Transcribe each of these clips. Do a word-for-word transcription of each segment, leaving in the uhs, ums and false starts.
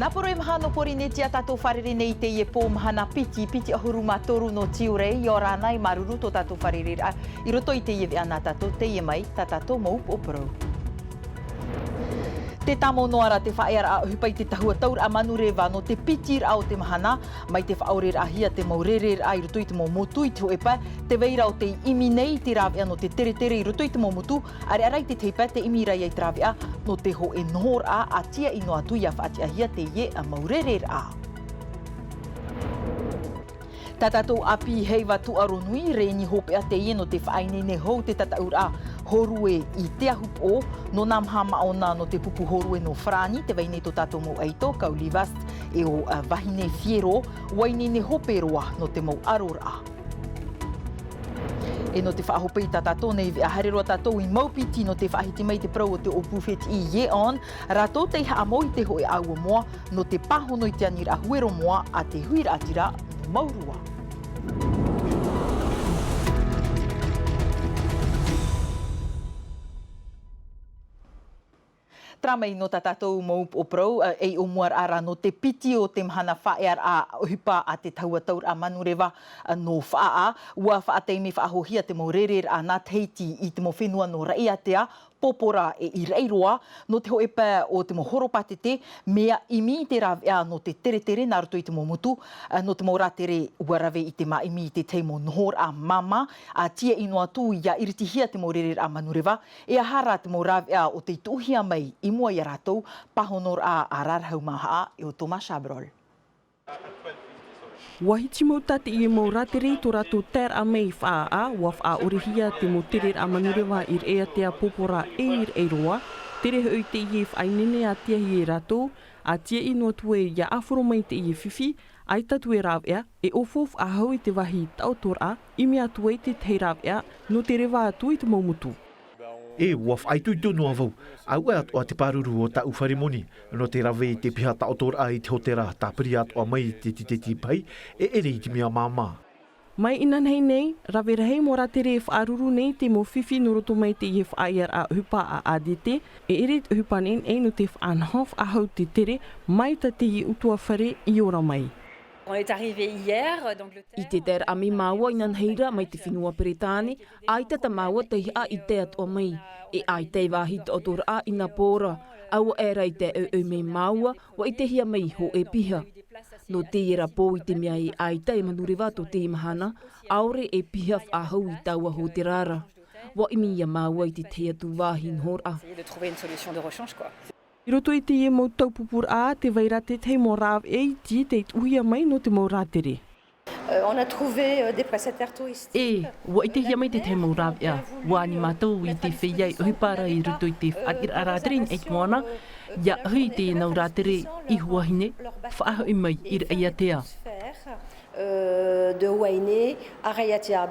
Aporo e maha nō Pōrīnetia, tātou fārerei nei i teie pō mahana piti, piti ʻahuru mā toru nō tiurai. ʻIa ora na, e māuruuru tō tātou fārereiraʻa i roto i teie veʻa nā tātou, teie mai tā tātou mau upoʻo parau. Tē tāmau noa ra te faʻaearaʻa ʻohipa i te tahua tauraʻa manureva nō te piti raʻa o te mahana, mai te faʻaoreraʻahia te mau rereraʻa i roto i te mau motu i te hōʻē pae, tē vai ra ʻo tei ʻimi nei i te rāveʻa nō te teretere i roto i te mau motu, ʻareʻa rā i te tahi pae tē ʻimi ra ia i te rāveʻa nō te hōʻē nohoraʻa, ʻa tiaʻi noa atu ʻia faʻatiʻahia teie mau rereraʻa. Tā tātou ʻāpī heiva tūʻaro nui, rēni hopeʻa teie nō te faʻaineine hou te tataʻuraʻa hōrue i te ahu poʻo, nō nā maha māʻona nō te pupu hōrue nō Farāni, tē vai nei tō tātou mau ʻaito, Kaulivas, e ʻo, ā, Vahine Fiero, ʻua ineine hope roa nō te mau ʻaroraʻa. E nō te faʻahope i tā tātou nei veʻa, haere roa tātou i Maupiti nō te faʻahiti mai i te parau o te ʻōpū fētiʻi Yeon, rātou tei haʻamou i te hōʻē ʻāua moa, nō te pāhono i te aniraʻa huero moa a te huiraʻatira nō Maurua. Terā mai nō tā tātou mau upoʻo parau, ā, ei ʻōmuaraʻa rā nō te piti o te mahana faʻaearaʻa ʻohipa a te tahua tauraʻa manureva, ā, nō Faʻaʻā, ʻua faʻataime faʻahouhia te mau rereraʻa nā Tahiti i te mau fenua nō Raʻiātea, Pōpora e Iraʻiroa, nō te hōʻē pae o te mau horopātete, mea ʻimi i te rāveʻa nō te teretere nā roto i te mau motu, ā, nō te mau rātere ʻua rave i te māʻimi i te tahi mau nohoraʻa māmā, ā, tiaʻi noa atu ʻia iritihia te mau rereraʻa manureva, e aha rā te mau rāveʻa ʻo tei tuʻuhia mai i mua ia rātou, pāhonoraʻa a Rarahu Mahaʻa e ʻo Thomas Chabrol. ʻUa hiti mau tā teie mau rātere i tō rātou taeraʻa mai i Faʻaʻā, ʻua faʻaʻorehia te mau tereraʻa manureva i Raʻiātea, Pōpora e Iraʻiroa, tere hoʻi teie faʻaineine ʻa tiaʻi e rātou, ā, tiaʻi noa atu ē ʻia ʻāfaro mai teie fifi, ʻaita atu e rāveʻa, e ʻōfau faʻahou i te vāhi taʻotoraʻa, ʻimi atu ai te tahi rāveʻa, nō te reva atu i te mau motu. E, ʻua faʻaitoito noa vau, ʻaore atoʻa te pāruru o tāʻu fare moni, nō te rave i te piha taʻotoraʻa i te hōtēra tāpiri atoʻa mai i te titeti pahi, e ʻere i te mea māmā. Mai inanahi nei, rave rahi mau rātere e faʻaruru nei te mau fifi nō roto mai teie faʻaearaʻa ʻohipa a ADT, e ʻere i te ʻohipa neʻineʻi nō te faʻanaho faʻahou te tere, mai tā teie ʻutuāfare i ora mai. On est arrivé hier, donc le I te taeraʻa mai māua inanahi ra mai te fenua Peretāne, ʻaita tā māua tei haʻa i tae atoʻa mai. E ʻaita e vāhi taʻotoraʻa i nā pō ra, ʻaore rā i te ʻoiʻoi mai māua, ʻua ʻitehia mai hōʻē piha. Nō teie rā pō, i te mea e ʻaita e manureva tō teie mahana, ʻaore e piha faʻahou i taua hōtēra ra. ʻUa ʻimi ia māua i te tahi atu vāhi nohoraʻa. Essayer de trouver une solution de rechange, quoi. I roto i teie mau taupupuraʻa, tē vai ra te tahi mau rāveʻa iti tei tuʻuhia mai nō te mau rātere. Euh, on a trouvé, euh, des prestataires touristiques. E, ʻua ʻitehia mai te tahi mau rāveʻa. ʻUa ani mātou i te feiā i ʻohipa ra i roto i te faʻaʻiteraʻa rātere i Moana, ʻia ʻohi i teie mau rātere i Huahine, faʻahoʻi mai i Raʻiātea. Euh, de Huahine à Raʻiātea.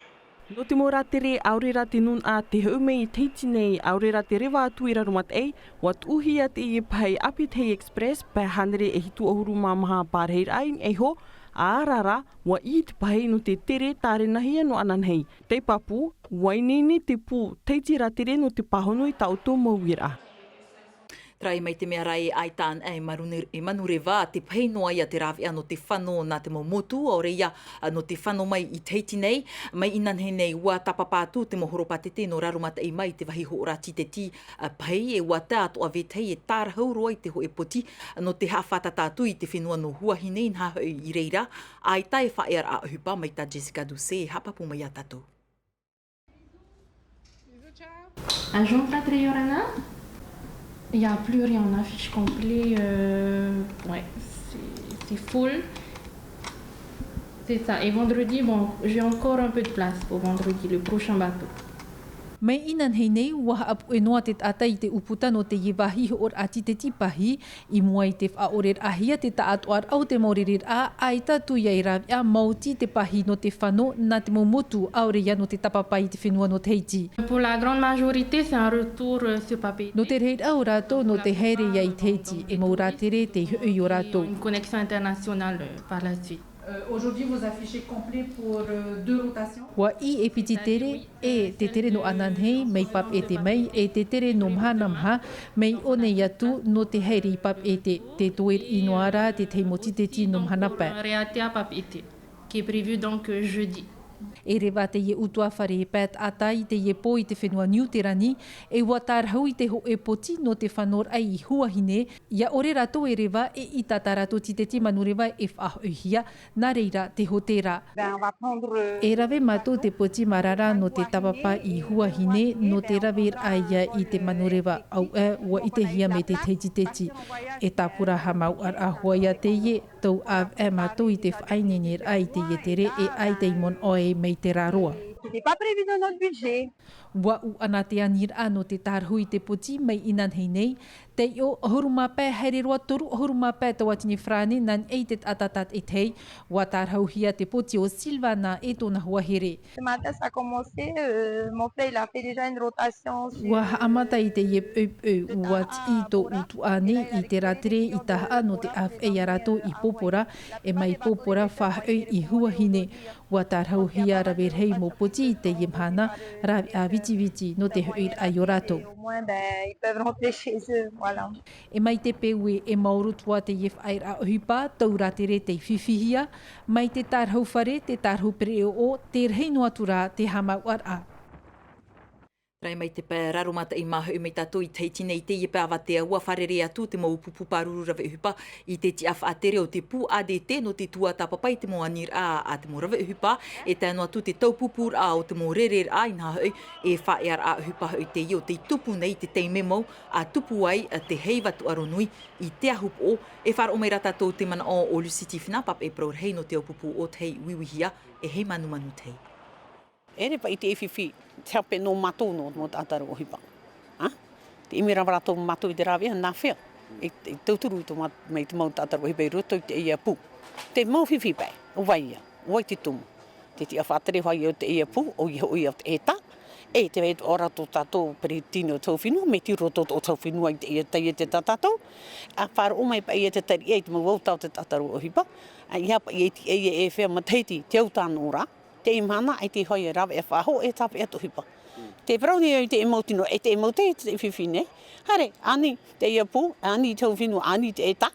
Nō te mau rātere, ʻaore rā te nūnaʻa tei hoʻi mai i Tahiti nei, ʻaore rā te reva atu i Raromataʻi, ʻua tuʻuhia teie pahi ʻāpī Tahiti Express, pae hānere e hitu ʻahuru mā maha pārahiraʻa i niʻa iho, ā, ʻaore rā, ʻua ʻī te pahi nō te tere tārenahia noa ananahi. Tei pāpū, ʻua ineine te pū Tahiti Rātere nō te pāhono i tā ʻoutou mau uiraʻa. Terā mai te mea ra e ʻaita anaʻe e manure-, e manureva te pahi noa ia te rāveʻa nō te fano nā te mau motu, ʻaore ia, ā, nō te fano mai i Tahiti nei. Mai inanahi nei, ʻua tāpapa atu te mau horopātete nō Raromataʻi mai i te vāhi hoʻora titeti, ā, pahi, e ʻua tae atoʻa vetahi e tārahu roa i te hōʻē poti, nō te haʻafātata atu i te fenua nō Huahine, inaha hoʻi i reira. ʻAita e faʻaearaʻa ʻohipa mai tā Jessica Doucet e haʻapāpū mai ia tātou. Agent Patriorana, il y a plus rien, affiche complet, euh, ouais, c'est, c'est full. C'est ça. Et vendredi, bon, j'ai encore un peu de place pour vendredi, le prochain bateau. Mai inanahi nei, ʻua haʻapuʻe noa te taʻata i te ʻūputa nō teie vāhi hoʻoraʻa titeti pahi, i mua i te faʻaʻoreraʻahia te taʻatoʻaraʻa o te mau rereraʻa, ʻaita atu ia e rāveʻa maoti te pahi nō te fano nā te mau motu, ʻaore ia nō te tāpapa i te fenua nō Tahiti. Pour la grande majorité, c'est un retour, euh, sur Papeete. Nō te rahiraʻa o rātou, nō te haere ia i Tahiti, e mau rātere tei hoʻi ia rātou. Une connexion internationale, euh, par la suite. Euh, aujourd'hui, vos affiches complet pour, euh, deux rotations. Ua ʻī e piti tere, e te tere nō ananahi, mai Papeʻete mai, e te tere nō Mahanamaha, mai ʻōnei atu, nō te haere i Papeʻete. Te toeʻa noa rā, te tahi mau tīteti nō Mahana pae. Pour arrêter à Papeʻete, qui est prévu donc, euh, jeudi. E reva teie ʻutuāfare e pae taʻata i teie pō i te fenua Niu Terani, e ua tārahu i te hōʻē poti nō te fano raʻa i Huahine, ʻia ʻore rātou e reva e ʻita tā rātou tīteti manureva e faʻahoʻihia, nā reira te hōtēra. Ben, on va prendre, euh, e rave mātou te poti marara nō te tāpapa i Huahine, nō te rave raʻa ia i te manureva, auē, ua ʻitehia mai te tahi tīteti. E tāpura haʻamāuʻaraʻa hoʻi ia teie, tau ʻāvaʻe mātou i te faʻaineineraʻa i teie tere e ʻaita i manaʻo mai te rāroa. C'était pas prévu dans notre budget. Ua ʻūʻana te aniraʻa nō te tārahu i te poti mai inanahi nei, tei ʻō ʻahuru mā pae haere roa toru ʻahuru mā pae tauatini farāne nā niʻa i te taʻata tātaʻitahi, ua tārahuhia te poti o Silvana e tōna hoa here. Ce matin, ça a commencé, euh, mon frère, il a fait déjà une rotation sur, ua haʻamata i teie poʻipoʻi, ua tiʻi tōʻu tuahine i te rātere i tahaʻa nō te ʻāvaʻe ia rātou i Pōpora, e mai Pōpora faʻahoʻi i Huahine. Ua tārahuhia rave rahi mau poti i teie mahana, rāveʻa vitiviti nō te hoʻiraʻa iō rātou. Au moins, ben, ils peuvent rentrer chez eux, voilà. E mai te peu ē, e maoro atu ā teie faʻaearaʻa ʻohipa, tau rātere tei fifihia, mai te tārahu fare, te tārahu pereʻoʻo, te rahi noa atu rā te haʻamāuʻaraʻa. Tae mai te pae Raromataʻi, māhoʻi mai tātou i Tahiti nei i teie pae avatea, ua fārerei atu te mau pupu pāruru rave ʻohipa i te tiʻa faʻatere o te pū A D T nō te tuatāpapa i te mau aniraʻa a te mau rave ʻohipa, e tae noa atu te taupupūraʻa o te mau rereraʻa, inaha hoʻi, e faʻaearaʻa ʻohipa hoʻi teie o tei tupu nei i te taime mau, ʻa tupu ai te heiva tūʻaro nui i te ahupoʻo. E faʻaroʻo mai rā tātou te manaʻo o Lucy Tifina, papaʻi parau rahi nō te aupupū o te hei uiuihia e hei manumanu te hei. E reva i te fifi, te hape nō mātou nō te mau taʻata reo ʻohipa. Ā? Te ʻimi rava rātou mātou i te rāveʻa, nā hea? I, i tauturu i tō mā-, mai te mau taʻata reo ʻohipa i roto i teie pū. Te mau fifi paʻi, ʻo vai ia, ʻo vai te tumu. Te tiʻa faʻatere hoʻi o teie pū, ʻoia hoʻi ʻo te ʻētā, e te vai ʻo rātou tātou peretiteni o te hau fenua, mai te roto o te hau fenua i teie, teie te tā tātou. ʻA faʻaroʻo mai paʻi ia te tariʻa i te mau vauta o te taʻata reo ʻohipa. ʻA, ʻeiaha paʻi e tiʻa ia e fea matahiti, te au tāno rā. Teie mahana, ʻaita hoʻi e rāveʻa faʻahou e tāpeʻa te ʻohipa. Te parau nei i teie mau tino, e teie mau tei, te fifi nei. Haere, ani, teie pū, ani te hau fenua, ani te ʻētā.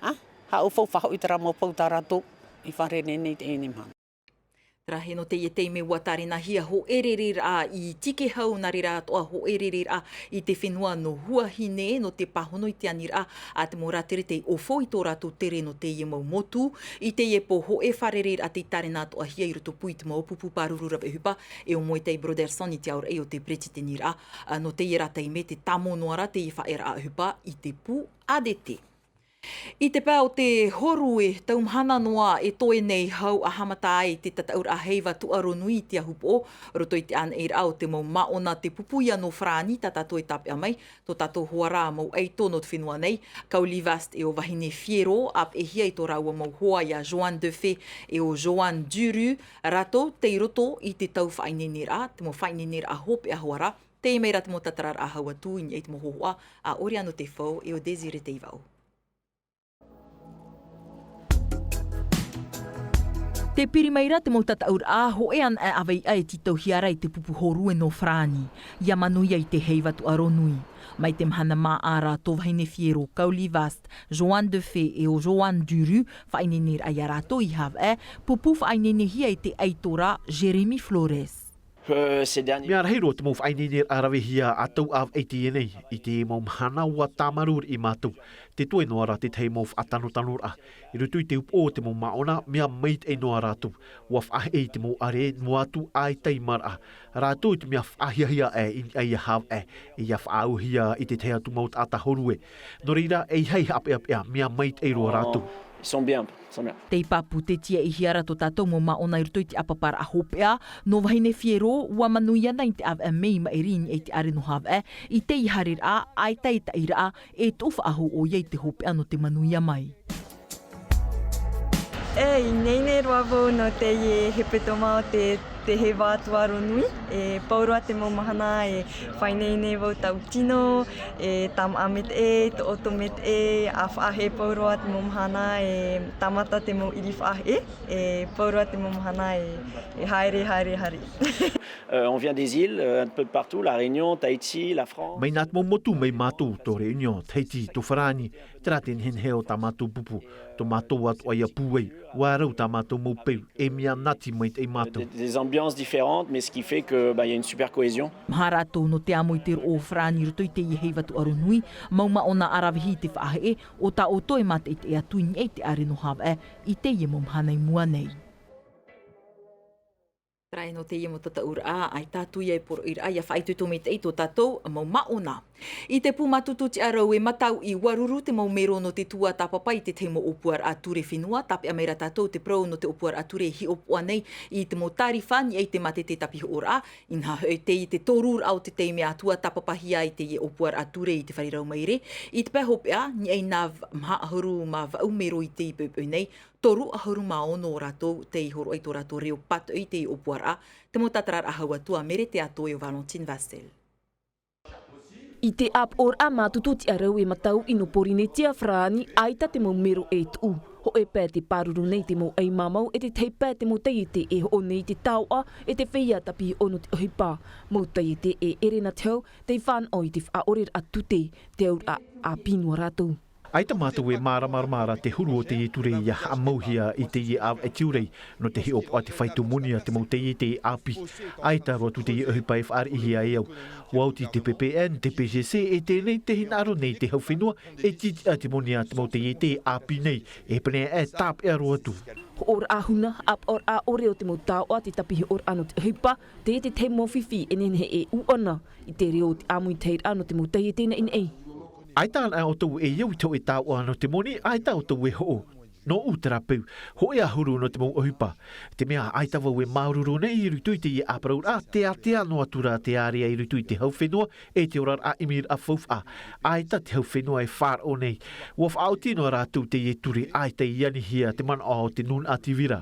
Ā, haʻaufau faʻahou i terā mau pou tā rātou i fārerei nei teie mahana. Terā hoʻi nō teie taime ua tārenahia hōʻē rereraʻa i Tikehau, nā reira atoʻa hōʻē rereraʻa i te fenua nō Huahine, nō te pāhono i te aniraʻa a te mau rātere tei ʻōfau i tō rātou tere nō teie mau motu. I teie pō hōʻē fārereiraʻa tei tārena atoʻahia i rotopū i te mau pupu pāruru rave ʻohipa, e ʻo Moetai Brotherson i te aoraʻi o te peretiteniraʻa, ā, nō teie rā taime tē tāmau noa ra teie faʻaearaʻa ʻohipa i te pū A D T. I te pae o te hōrue, tau mahana noa e toe nei hau ʻa haʻamata ai te tataʻuraʻa heiva tūʻaro nui i te ahupoʻo, roto i te ʻānaʻiraʻa o te mau māʻona te pupu ia nō Farāni, tā tātou e tāpeʻa mai, tō tātou hoa rā mau ʻaito nō te fenua nei, Kaulivast e ʻo Vahine Fiero, ʻāpeʻehia i tō rāua mau hoa ia Joanne Defay e ʻo Joanne Duru, rātou tei roto i te tau faʻaineineraʻa, te mau faʻaineineraʻa hopeʻa hoʻi rā, tei mai rā te mau tatararaʻa hau atu i niʻa i te mau hōhoʻa a Oriano Tefau e ʻo Désiré Teivaʻo. Tē piri mai ra te mau tataʻuraʻa, hōʻē anaʻe ʻāvaʻe e tītauhia ra i te pupu hōrue nō Farāni, ʻia manuia i te heiva tūʻaro nui. Mai te mahana māʻa ra tō Vahine Fiero, Kaulivast, Joanne Defay e ʻo Joanne Duru, faʻaineineraʻa ia rātou i Havea, pupu faʻaineinehia e te ʻaito ra, Jérémy Flores. Mea rahi roa te mau faʻaineineraʻa ravehia a tau ʻāvaʻe i teie nei, i te mau mahana ua tāmarū riʻi mātou, te toe noa ra te tahi mau faʻatanotanoraʻa. I roto i te upoʻo o te mau māʻona, mea maitaʻi noa rātou, ua faʻaheʻe i te mau ʻare, noa atu ʻaita i maraʻa, rātou i te mea faʻahiahia aʻe i niʻa ia Havea, e ʻia faʻaauhia i te tahi atu mau taʻata hōrue. Nō reira, ʻeiaha e haʻapeʻapeʻa, mea maitaʻi roa rātou. Ils sont bien, ils sont bien. Tei pāpū te tiaʻihia ra tō tātou mau māʻona i roto i te ʻāpaparaʻa hopeʻa, nō Vahine Fiero, ua manuia na i te ʻāvaʻe mea maʻiri i niʻa i te ʻare nō Havea, i teie haereraʻa, ʻaita e taʻiraʻa, e tuʻu faʻahou ʻoia i te hopeʻa nō te manuia mai. E ineine roa vau nō teie hepetoma o te Te heiva atu aro nui, e pauroa te mau mahana e faʻaineine vau taʻu tino, e tāmaʻa maitaʻi, e toʻoto maitaʻi, a faʻaheʻe pauroa te mau mahana, e tāmata te mau ʻiri faʻaheʻe, e pauroa te mau mahana e, e haere, haere, haere. Euh, on vient des îles, euh, un peu de partout, La Réunion, Tahiti, la France. Mai nā te mau motu mai mātou, tō Réunion, Tahiti, tō Farāni, terā te nehenehe o tā mātou pupu, tō mātou atoʻa ia pūai, ʻua rau tā mātou mau peu, e mea nati maitaʻi mātou. Des, des ambiances différentes, mais ce qui fait que, bah, il y a une super cohésion. Maha rātou nō te amo i te roʻo o Farāni i roto i teie heiva tūʻaro nui, mau māʻona ʻaravihi i te faʻaheʻe, ʻo tā ʻoutou e mātaʻitaʻi atu i niʻa i te ʻāreʻa nō Havaʻe i teie mau mahana i mua nei. Terā nō teie mau tataʻuraʻa, ʻaita atu ia e poroʻiraʻa, ʻia faʻaitoito maitaʻi tō tātou mau māʻona. I te pū mātutu tiʻarau e Matauʻi, ʻua ruru te mau mero nō te tuatāpapa i te tahi mau ʻōpuaraʻa ture fenua, tāpeʻa mai ra tātou te parau nō te ʻōpuaraʻa ture e hiʻopoʻa nei i te mau tārifa, niʻa i te mātete tāpihoʻoraʻa, inaha hoʻi teie te toruraʻa o te taime ʻa tuatāpapahia ai teie ʻōpuaraʻa ture i te fare rau maere, i te pae hopeʻa, niʻa i nā v-, maha ʻahuru mā vaʻu mero i teie poʻipoʻi nei, toru ʻahuru mā ono o rātou tei hōroʻa i tō rātou reo pātoʻi i teie ʻōpuaraʻa, te mau tātararaʻa hau atu a Mere Teatoe ʻo Valentine Vassel. I te ʻāpoʻoraʻa mātutu tiʻarau e Matauʻi nō Porinetia Farāni, ʻaita te mau mero e tuʻu. Hōʻē pae te pāruru nei te mau ʻai māmau, e te tahi pae te mau taiete e hoʻo nei i te taoʻa, e te feiā tāpihoʻo nō te ʻohipa. Mau taiete e ʻere nā te hau, tei fānaʻo i te faʻaʻoreraʻa tute, te auraʻa ʻāpī noa rātou. ʻAita mātou e māramarama ra te huru o teie ture ʻia haʻamauhia i teie ʻāvaʻe tiurai, nō te hiʻopoʻa te fāito moni a te mau taiete ʻāpī. ʻAita roa atu teie ʻohipa e fāriʻihia e au. ʻUa oti te P P N, te P G C, e teie nei tē hinaʻaro nei te hau fenua, e tītiʻa te moni a te mau taiete ʻāpī nei, e pēneiaʻe tāpeʻa roa atu. Hoʻoraʻa huna, ʻāpoʻoraʻa ʻore o te mau taoʻa, te tāpihoʻoraʻa nō te ʻohipa, te, te tahi mau fifi e nehenehe e ʻū ana i te reo o te ʻāmuitahiraʻa nō te mau taiete naʻinaʻi. ʻAita anaʻe ʻoutou e au i te hōʻē taoʻa nō te moni, ʻaita ʻoutou e hoʻo. Nōʻu terā peu, hōʻē ʻahuru nō te mau ʻohipa. Te mea ʻaita vau e māuruuru nei i roto i teie ʻāparauraʻa, teatea noa atu ra te ārea i roto i te hau fenua, e te oraraʻa ʻimiraʻa faufaʻa. ʻAita te hau fenua e faʻaroʻo nei. ʻUa faʻaoti noa rātou teie ture, ʻaita i anihia te manaʻo o te nūnaʻa tīvira.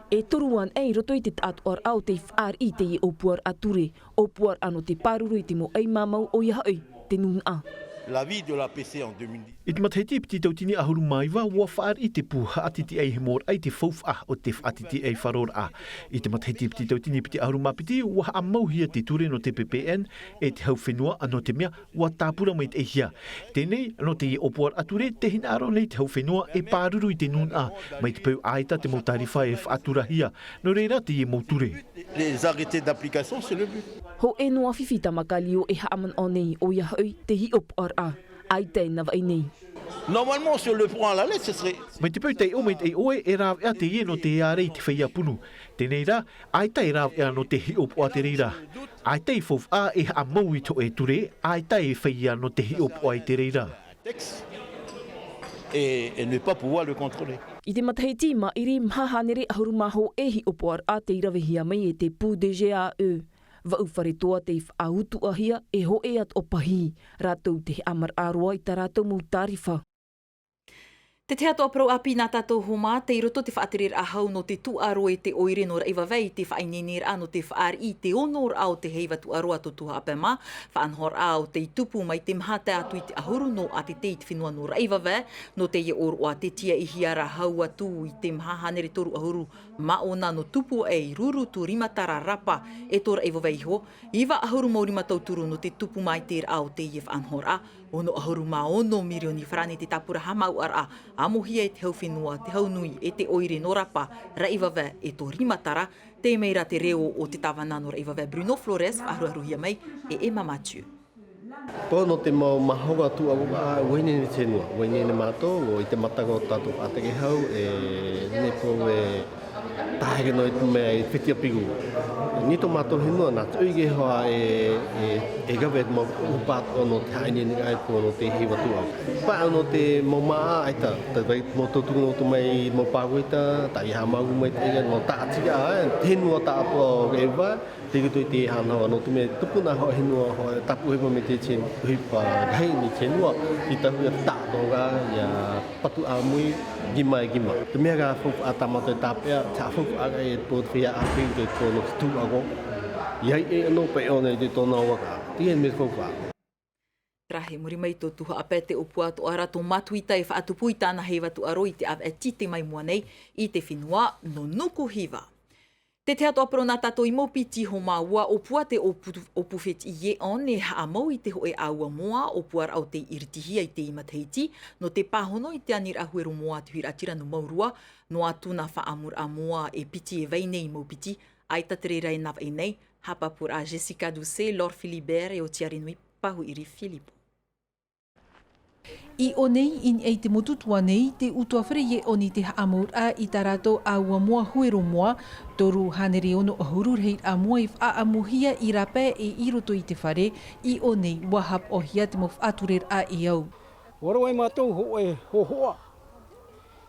E toru anaʻe i roto i te taʻatoʻaraʻa o tei fāriʻi i teie ʻōpuaraʻa ture, ʻōpuaraʻa nō te pāruru i te mau ʻai māmau ʻoia hoʻi te nūnaʻa. La vie de l'A P C en deux mille dix. I te matahiti piti tautini ʻahuru mā iva, ʻua fāriʻi te pū haʻatitiʻaihemoraʻa i te faufaʻa o te faʻatitiʻaifaroraʻa. I te matahiti piti tautini piti ʻahuru mā piti, ʻua haʻamauhia te ture nō te P P N, e te hau fenua, nō te mea, ʻua tāpura maitaʻihia. Teie nei, nō teie ʻōpuaraʻa ture, tē hinaʻaro nei te hau fenua e pāruru i te nūnaʻa, mai te peu ʻaita te mau tārifa e faʻaturahia, nō reira teie mau ture. Les arrêtés d'application, c'est le but. Hōʻē noa fifi tāmākālio e haʻamanaʻo nei, ʻoia hoʻi te hiʻopoʻaraʻa, ʻaita e navaʻi nei. Normalement, sur le point à la lettre, ce serait. Mai te peu taiʻo maitaʻi ʻoe, e rāveʻa teie nō te ārai i te feiā punu. Teie nei rā, ʻaita e rāveʻa nō te hiʻopoʻa te reira. ʻAita e faufaʻa e haʻamau i te hōʻē ture, ʻaita e feiā nō te hiʻopoʻa i te reira. Texte et, et ne pas pouvoir le contrôler. I te matahiti i maʻiri, maha hānere ʻahuru mā hōʻē hiʻopoʻaraʻa tei ravehia mai e te pū D G A E. Vaʻu fare toa tei faʻautuʻahia e hōʻē atoʻa pahī, rātou tē haʻamaraʻa roa i tā rātou mau tārifa. Te tahi atoʻa parau ʻāpī nā tātou homa, tei roto te faʻatereraʻa hau nō te tūʻaro e te ʻoire nō Raʻivavae i te faʻaineineraʻa nō te fāriʻi i te onoraʻa o te heiva tūʻaro a Totu Haʻapai mā, faʻanahoraʻa o tei tupu mai te maha tae atu i te ʻahuru nō ʻātete i te fenua nō Raʻivavae, nō teie ʻōroʻa tē tiaʻihia ra hau atu i te maha hānere toru ʻahuru mā ono nō Tupuaʻe i Rurutu Rimatara Rapa e tō Raʻivavae iho, iva ʻahuru mā rima tauturu nō te tupu maitaʻiraʻa o teie faʻanahoraʻa, ono ʻahuru mā ono mirioni farāni te tāpura haʻamāuʻaraʻa, ʻamuhia e te hau fenua, te hau nui, e te ʻoire nō Rapa, Raʻivavae, e tō Rimatara, tei mai ra te reo o te tāvana nō Raʻivavae Bruno Flores, faʻaruaruhia mai e Emma Mathieu. Pau nō te mau mahoga tūʻaro, ʻua ineine te fenua, ʻua ineine mātou, i te mataʻu o tātou faʻateke hau, e, nei pau e, Tahi noa i te mea i te fetiapiku. Nō tō mātou fenua, nā te ʻoire hoʻi e, e, e rave te mau ʻohipa atoʻa nō te haʻaineine ai pō nō te heiva tūʻaro. Paʻi nō te mau māʻa ʻaita, te vai mau tautuku nō te mau pāroita, tā ʻoe i haʻamāuruuru mai te ʻoire, nō tāʻatiraʻa, e, te fenua tāʻatoʻa o Raʻivavae, Te roto i te hānau anō te mea tupuna hoʻi noa hoʻi tapu hipa me te tien hipa rahi ni te nua i tahu ia tātoga ia patu a mui gima e gima. Te mea ka faufaʻa tāmata e tāpea, ka faufaʻa e tō te fea a pei te tō no te tū ago. Ia i e anō pe o nei te tōna waka. Te ia me faufaʻa. Rahi muri mai tō tuha ape te ʻōpua toʻa ra tō matuita e faʻatupu i tāna heiva tuʻaro i te ʻāvaʻe tite mai mua nei i te fenua nō nuku hiva. Te te atoʻa poro nā tātou i maupiti ho māua ʻōpua te ʻōpū feti i e on e haʻamau i te hoʻe ʻāua moa ʻōpua raʻo te iritihia i te i matahiti nō te pāhono i te aniraʻa huero moa te huiraʻatira nō maurua. Noa atu nā faʻamuraʻa moa e piti e vai nei i maupiti. Aita te reira e navaʻi nei hāpapūraʻa jessica duce lor philibert e o tiarinui pahuʻiri philipo. I ʻō nei i niʻa i te motu tuā nei te utuafare i e on i te haʻamauraʻa i tā rātou ʻāua moa huero moa toru hānere ono ʻahuru rahiraʻa moa i faʻaʻamuhia i rāpae e i roto i te fare. I ʻō nei ua hapaʻohia te mau faʻatureraʻa e au. Ua roa e mātou hoʻe hohoʻa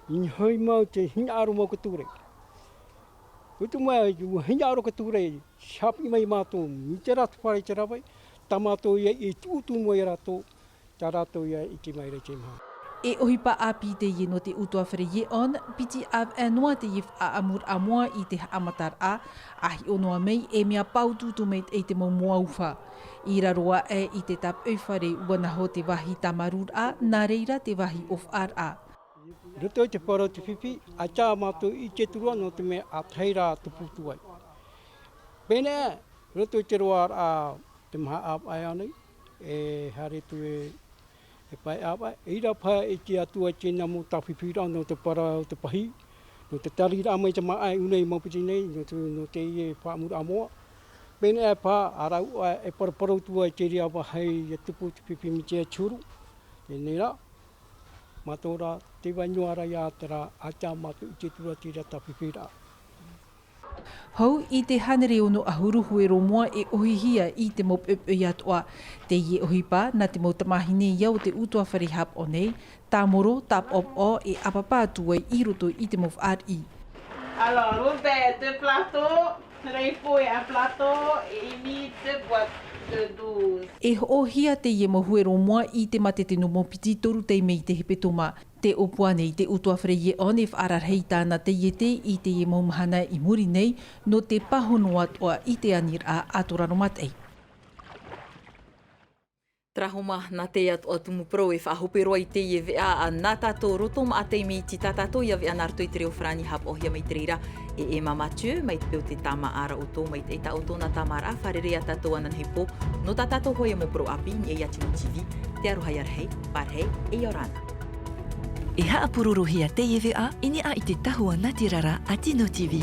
i niʻa i mau te hinaʻaro mau ka ture. Utu mai ua hinaʻaro ka ture. Hapiʻi mai mātou i te rā te fare i te rāpae tā mātou ia i tuʻutuʻu mai rātou. Tā rātou ia i te maira i te maha. E ʻohipa ʻāpī teie nō te utuafare i e on piti ʻāvaʻe noa teie faʻaʻamuraʻa moa i te haʻamataraʻa. A hiʻo noa mai e mea pau tūtū mai i te mau moa ufa i raro aʻe i te tāpoʻi fare ua naho te vāhi tāmarūraʻa nā reira te vāhi ʻōfaʻaraʻa. Roto i te parau te fifi aita mātou i te turua nō te mea ʻātahi rā tupu tuai. Pēnei roto i te roaraʻa te maha ʻāvaʻe anei e haere atu e pae ʻāvaʻe e ira paha i te atua i tēnā mau tāpipiraʻa nō te parau te pahi nō te tariraʻa mai te māʻa i ʻunei maupiti nei nō teie faʻamuraʻa moa. Pēnei paha a rāua e paraparau atu ai te reira vāhi ia tupu te fifi me te ʻahuru. Tēnei rā mātou rā te vai noa ra iā te rā aita mātou i te turua te reira tāpipiraʻa. Hou i te hānere ono ʻahuru huero moa e ʻohihia i te mau poipoi atoʻa. Teie ʻohipa nā te mau tamāhine ia o te utuafare hapaʻo nei tāmoro tāpaʻopaʻo e ʻāpapa atu ai i roto i te mau faʻariʻi. Alors Robert deux plateaux, Reipo et un plateau et Amy deux boîtes de douze. E hoʻohia teie mau huero moa i te mate te nō maupiti toru taime i te hepetoma. Te ʻōpua nei te utuafare i e on e faʻararahi i tāna taiete i teie mau mahana i muri nei nō te pāhono atoʻa i te aniraʻa a tō raro mataʻi. Tarahoma nā teie atoʻa tumu parau e faʻahope roa i teie veʻa a nā tātou roto maʻa taime iti tā tātou ia veʻa nā roto i te reo farāni hapaʻohia mai te reira e ema mathieu mai te peu te tāmāʻa ra ʻoutou mai te ʻaita ʻoutou nā tāmāraʻa fārerei iā tātou ananahi pō. Nō tā tātou hoʻi mau parau ʻāpī i niʻa iā tino tv. Te aroha ia rahi, pārahi e ia ora na. E haʻapurorohia teie veʻa i niʻa i te tahua nā te rara a tino tv.